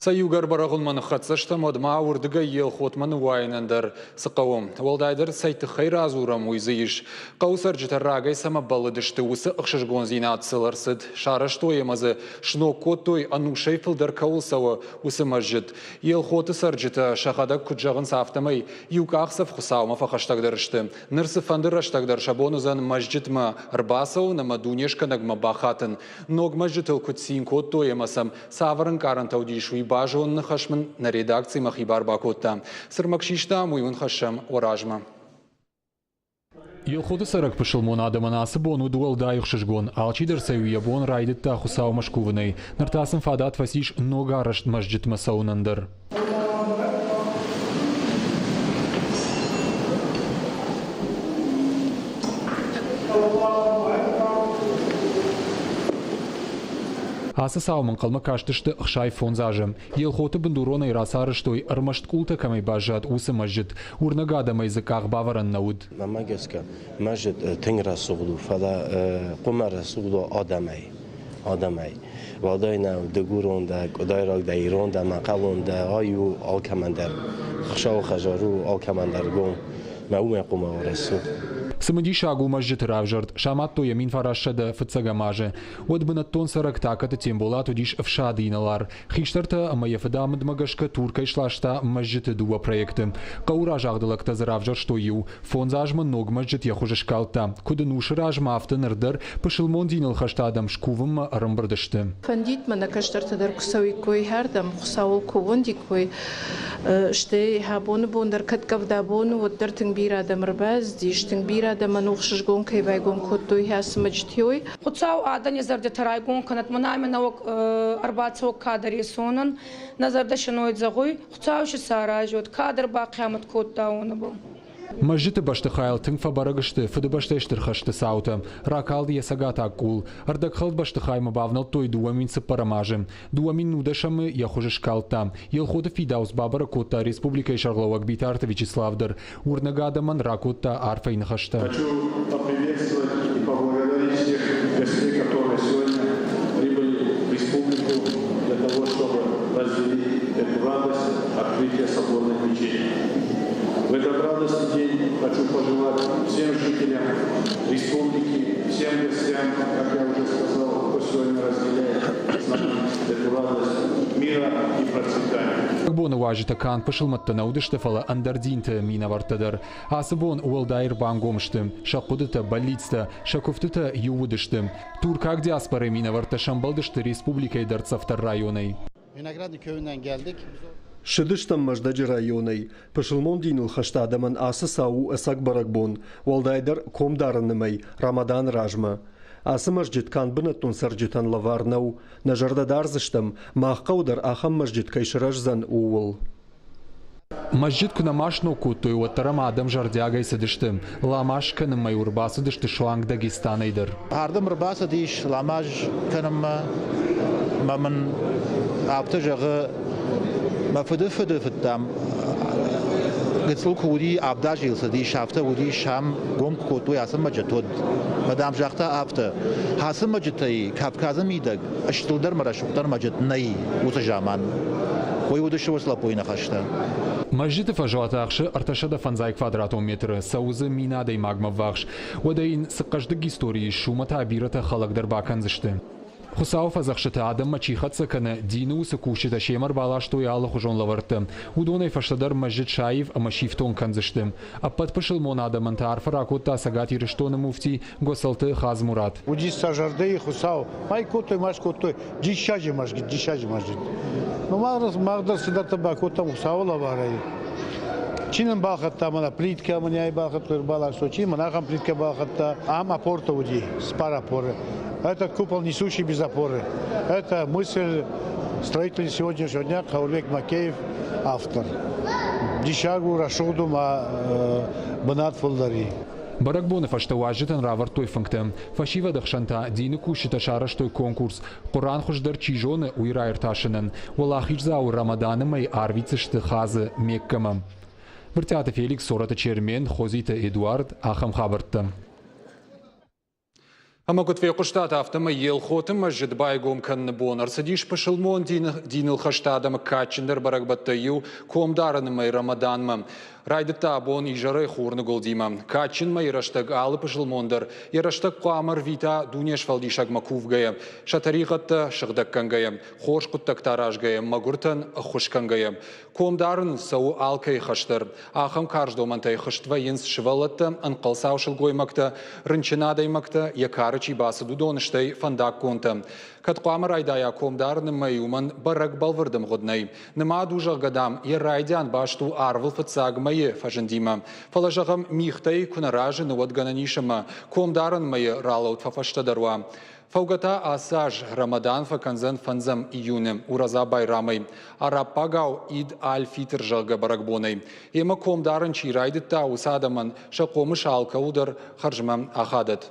Сӕ иугӕр бӕрӕгъуынмӕ ныххӕццӕ стӕм, уӕд ма уырдыгӕй Елхотмӕ ныууайынӕн дӕр цы хъӕуы. Уӕлдайдӕр цӕй тыххӕй радзурӕм, уый дзы ис. Хъӕуы цӕрджытӕ рагӕй цӕмӕ бӕллыдысты, уыцы ӕхсызгондзинад сыл ӕрцыд. Сарӕзтой ӕмӕ дзы сног кодтой, ӕнусӕй фылдӕр кӕуыл цӕуы, уыцы мӕзджыт. Елхоты цӕрджытӕ сӕхӕдӕг куыд зӕгъынц, афтӕмӕй иу къахдзӕф Хуыцаумӕ фӕхӕстӕгдӕр сты. Ныр цыфӕнды рӕстӕг дӕр сӕ бон уыдзӕн мӕзджытмӕ ӕрбацӕуын ӕмӕ Дунескӕнӕгмӕ бахатын. Ног мӕзджытыл куыд цин кодтой ӕмӕ сӕм Цавӕр ӕнкъарӕнтӕ уыдис, уый базоныны хӕс мын нӕ редакцимӕ хибар бакодта. Цы рмӕг систам, уый уын хӕссӕм уӕ размӕ. Елхоты цӕрӕг пысылмон адӕмӕн ацы бон уыд уӕлдай ӕхсызгон. Алчидӕр сӕ-иу йӕ бон райдыдта Хуыцаумӕ скувынӕй. Ныр та сын фадат фӕцис ногарӕзт мӕзджытмӕ цӕуынӕн дӕр. Ацы цаумӕ ӕнхъӕлмӕ кастысты 65 азы. Елхоты бындуронӕй рацарӕзтой, ӕрмӕст къултӕ кӕмӕй баззад, уыцы мӕзджыт. Уырнӕг адӕмӕй дзы къах бавӕрӕн нӕ уыд. Мӕнмӕ гӕсгӕ, мӕзджыт тынг рӕсугъд у, фӕлӕ хъуымӕ рӕсугъд у адӕмӕй. Адӕмӕй. Уӕлдай нӕу, дыгурон дӕ, къуыдайраг дӕ, ирон дӕ, мӕхъӕлон дӕ, ай у алкӕмӕн дӕр. Хуыцауы хӕдзар у алкӕмӕн дӕр гом. Мӕ уымӕй хъуымӕ у рӕсугъд. Цымыдисаг у мӕзджыты равзӕрд. Самадтой йӕ 1900 фыццӕгӕм азы. Уӕд бынӕттон цӕрӕг Такаты Темболат уыдис ӕфсады инӕлар. Хистӕртӕ ӕмӕ йӕ фыдамындмӕ гӕсгӕ Туркӕй сласта мӕзджыты дыууӕ проекты. Хъӕуы разагъды лӕгтӕ дзы равзӕрстой иу. Фондз азмӕ ног мӕзджыт йӕ хуыз скалдта. Куыд ӕнусы размӕ, афтӕ ныр дӕр пысылмон диныл хӕст адӕм скувынмӕ ӕрӕмбырд сты. Фӕндид мӕ нӕ кӕстӕртӕ дӕр куы цӕуиккой хӕрдӕм, Хуыцауыл куы ууӕндиккой, стӕй абоны бон дӕр кӕд къӕвда бон у, уӕддӕр тынг бирӕ адӕм ӕрбацыдис, тынг бирӕ адӕмӕн ӕхсызгон кӕй байгом кодтой ацы мӕзджыт, уый. Хуцау адӕни зӕрдитӕ райгон кӕнӕд, мӕнӕ ами нӕуӕг ӕрбацӕуӕг кадӕр есонӕн, нӕ зӕрдӕ си ной зӕгъуй, Хуцау си саразӕд, кадӕр бахъиамӕт кодта уонӕбӕл. Мӕзджыты бӕстыхайыл тынг фӕбӕрӕг сты Фыдыбӕстӕйы Стыр хӕсты цаутӕ. Ракалд йӕ цӕгатаг къул. Ӕрдӕгхӕлд бӕстыхаймӕ бавнӕлдтой 2004 азы. 2010-ы йӕ хуыз скалдта. Елхоты фидауц бабӕрӕг кодта республикӕйы сӕргълӕууӕг Битарты Вячеслав дӕр. Уырнӕг адӕмӕн ракодта арфӕйы ныхӕстӕ. Хочу поприветствовать и поблагодарить всех гостей, которые сегодня прибыли в республику для того, чтобы разделить эту радость открытия соборной мечети. В этот радостный день хочу пожелать всем жителям республики, всем гостям, как я уже сказал, кто сегодня разделяет с нами эту радость мира и процветания. Бӕрӕгбоны уазджытӕ канд пысылмӕттӕ нӕ уыдысты, фӕлӕ ӕндӕр динты минӕвӕрттӕ дӕр. Ацы бон уӕлдай ӕрбангом сты. Сӕ хъуыдытӕ, бӕллицтӕ, сӕ куывтытӕ иу уыдысты. Туркаг диаспорӕйы минӕвӕрттӕ сӕмбӕлдысты республикӕйы дӕрддзӕфдӕр районӕй. Ссыдыстӕм Мӕздӕджы районӕй. Пысылмон диныл хӕст адӕмӕн ацы цау у ӕцӕг бӕрӕгбон, уӕлдайдӕр комдарыны мӕй Рамаданы размӕ. Ацы мӕзджыт канд бынӕттон цӕрджытӕн лӕвар нӕу. Нӕ зӕрдӕ дардзыстӕм, мах хъӕуы дӕр ахӕм мӕзджыт кӕй сырӕздзӕн, ууыл. Мӕзджыт куы нӕма сног кодтой, уӕддӕр ӕм адӕм зӕрдиагӕй цыдысты. Ламаз кӕнынмӕ-иу ӕрбацыдысты суанг Дагестанӕй дӕр. Ардӕм ӕрбацыдис ламаз кӕнынмӕ мӕ мын афтӕ зӕгъы, мӕ фыды фыды фыдтам гыццыл куы уыди, авдазыл цыдис, афтӕ уыдис, ам гом куы кодтой ацы мӕзджыт, уӕд. Мӕ дам загъта афтӕ, ацы мӕзджытӕй Кавказы мидӕг стылдӕр мӕ рӕсугъддӕр мӕзджыт нӕй уыцы заман. Уый уыдысты уыцы лӕппуйы ныхӕстӕ. Мӕзджыты фӕзуат ахсы 350 квадратон метры, цӕуы дзы мин адӕймагмӕ ввахс. Уӕдӕ йын цы хъӕздыг истори ис, уымӕ та бирӕтӕ хӕлӕг дӕр бакӕндзысты. Хуыцауы фӕдзӕхстытӕ адӕммӕ чи хӕццӕ кӕны, дины уыцы кусджытӕ семӕ ӕрбаластой алыхуызон лӕвӕрттӕ. Уыдонӕй фӕстӕдӕр мӕзджыт саив ӕмӕ сифтонг кӕндзысты. Ӕппӕт пысылмон адӕмӕн та арфӕ ракодта Цӕгат Ирыстоны муфти Госӕлты Хадзмурат. Уыдис сӕ зӕрдӕйы Хуыцау. Май кодтой, ма скодтой. Диссаджы мӕзджыт, диссаджы мӕзджыт. Ну, мах дӕр цыдӕртӕ бакодтам Хуыцауы лӕварӕй. Чи нын балхӕдта, мӕнӕ плиткӕ мӕнӕй балхӕдтой, ӕрбаластой, чи мӕнӕ ахӕм плиткӕ балхӕдта. Ам опорта уыди, цыппар опоры. Это купол несущий без опоры. Это мысль строителей сегодняшнего дня Хаулек Макеев, автор. Диссаг у, рӕсугъд у ма бынат фылдӕр и. Бӕрӕгбоны фӕстӕ уазджытӕн равӕрдтой фынгтӕ. Фӕсивӕды хсӕн та дины кусджытӕ сарӕзтой конкурс Хъуыран хуыздӕр чи зоны, уый раиртасынӕн. Уӕлахиздзауы Рамаданы мӕй арвитдзысты Хадзы Меккӕмӕ. Брытъиаты Феликс, Сораты Чермен, Хозиты Эдуард, ахӕм хабӕрттӕ. Ӕмӕ куыд фехъуыстат, афтӕмӕй Елхоты мӕзджыт байгом кӕныны бон ӕрцыдис пысылмон диныл хӕст адӕмы кадджындӕр бӕрӕгбӕттӕй иу комдарыны мӕй Рамаданмӕ. Райдыдта абон изӕрӕй хурныгуылдимӕ. Кадджын мӕйы рӕстӕг алы пысылмон дӕр йӕ рӕстӕг хъуамӕ рвита дунесфӕлдисӕгмӕ кувгӕйӕ, сӕ тӕригъӕдтӕ сыгъдӕггӕнгӕйӕ, хорз хъуыддӕгтӕ аразгӕйӕ, мӕгуыртӕн ӕххуыс кӕнгӕйӕ. Ком дарын цӕуы алкӕйы хӕс дӕр. Ахӕм карз домӕнтӕй хызт вӕййынц сывӕллӕттӕ, ӕнхъӕлцау сылгоймӕгтӕ, рынчын адӕймӕгтӕ, йӕ кары чи бацыд, уыдон, стӕй фӕндаггонтӕ. Кӕд хъуамӕ райдайа ком дарыны мӕй, уымӕн бӕрӕг бӕлвырд ӕмгъуыд нӕй. Нымад у, зӕгъгӕ, дам, йӕ райдиан баст у арвыл фыццаг мӕйы фӕзындимӕ. Фӕлӕ, зӕгъӕм, мигътӕй куы нӕ разыны, уӕд гӕнӕн ис ӕмӕ комдарӕн мӕйы ралӕуд фӕфӕстӕдӕр уа. Фӕугӕ та ацы аз Рамадан фӕкӕндзӕн фӕндзӕм июны Ураза Байрамӕй, араббагау Ид аль-Фитр, зӕгъгӕ, бӕрӕгбонӕй. Йемӕ комдарын чи райдыдта, уыцы адӕмӕн сӕ хъомыс алкӕуыл дӕр хӕрзмӕ ахадӕд.